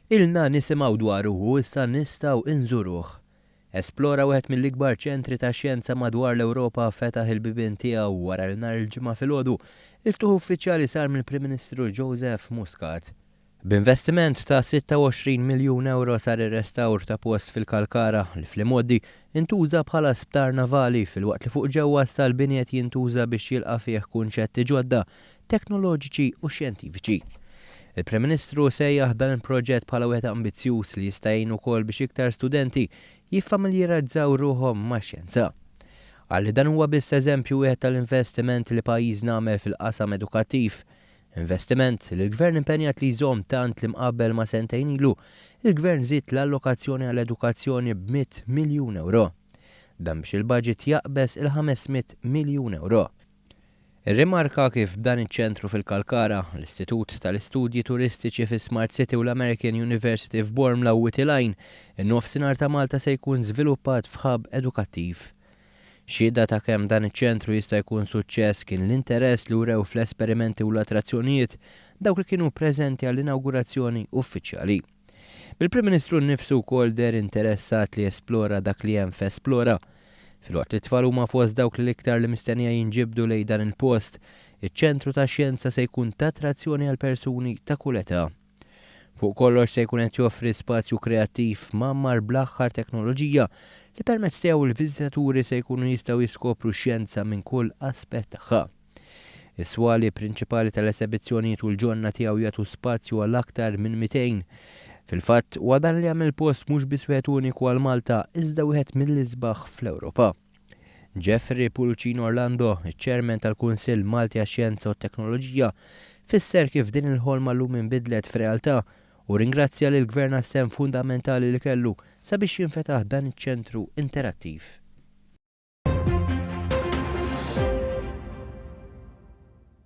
Ilna nisimgħu dwaru u issa nistgħu inżuruh. Esplora wieħed mill-ikbar ċentri ta' xjenza madwar l-Ewropa fetaħ il-bibien tiegħu wara li nhar il-Ġimgħa filgħodu il-ftuħ uffiċjali sar mill-Prim Ministru Joseph Muscat. B'investiment ta' 26 miljun ewro sar ir-restawr ta' post fil-Kalkara li fl-imgħoddi ntuża bħala sptar navali filwaqt li fuq ġewwa issa l-bini qed jintuża biex jilqa' fih kunċetti ġodda teknoloġiċi u xjentifiċi. Il-Prim Ministru sejjaħ dan il-proġett bħala wieħed ambizzjuż li jista' jgħin ukoll biex iktar studenti jiffamiljarizzaw ruħhom max-xjenza. Qal li dan huwa biss eżempju wieħed tal-investiment li pajjiżna għamel fil-qasam edukattiv. Investiment li l-Gvern impenjat li jżomm tant li mqabbel ma' sentejn ilu, il-Gvern żied l-allokazzjoni għall-edukazzjoni b' miljun ewro. Dan biex il-baġit jaqbeż il-500 miljun ewro. Irrimarka kif b'dan iċ-ċentru fil-Kalkara, l-Istitut tal-Istudji Turistiċi fi Smart City u l-American University f'Bormla u Wied il-Għajn, in-Nofsinhar ta' Malta se jkun żviluppat f'hub edukattiv. Xhieda ta' kemm dan iċ-ċentru jista' jkun suċċess kien l-interess li wrew fl-esperimenti u l-attrazzjonijiet dawk li kienu preżenti għall-inawgurazzjoni uffiċjali. Bil-Prim Ministru nnifsu wkoll deher interessat li jesplora dak li hemm f'Esplora. Filwaqt li t-tfal huma fost dawk li l-iktar li mistennija jinġibdu lejn dan il-post, iċ-ċentru tax-xjenza se jkun ta' attrazzjoni għal persuni ta' kull età. Fuq kollox se jkun qed joffri spazju kreattiv mgħammar bl-aħħar teknoloġija li permezz tiegħu l-viżitaturi se jkunu jistgħu jiskopru x-xjenza minn kull aspett tagħha. Is-swali prinċipali tal-esebizzjonijiet u l-ġonna tiegħu jagħtu spazju għal aktar minn 200. Fil-fatt, huwa dan li jagħmel il-post mhux biss wieħed uniku għal Malta iżda wieħed mill-isbaħ fl-Ewropa. Jeffrey Pullicino Orlando, iċ-Chairman tal-Kunsill Malti għax-Xjenza u t-Teknoloġija, fisser kif din il-ħolma llum inbidlet f'realtà u rringrazzja lill-Gvern għas-sehem fundamentali li kellu sabiex jinfetaħ dan iċ-ċentru interattiv.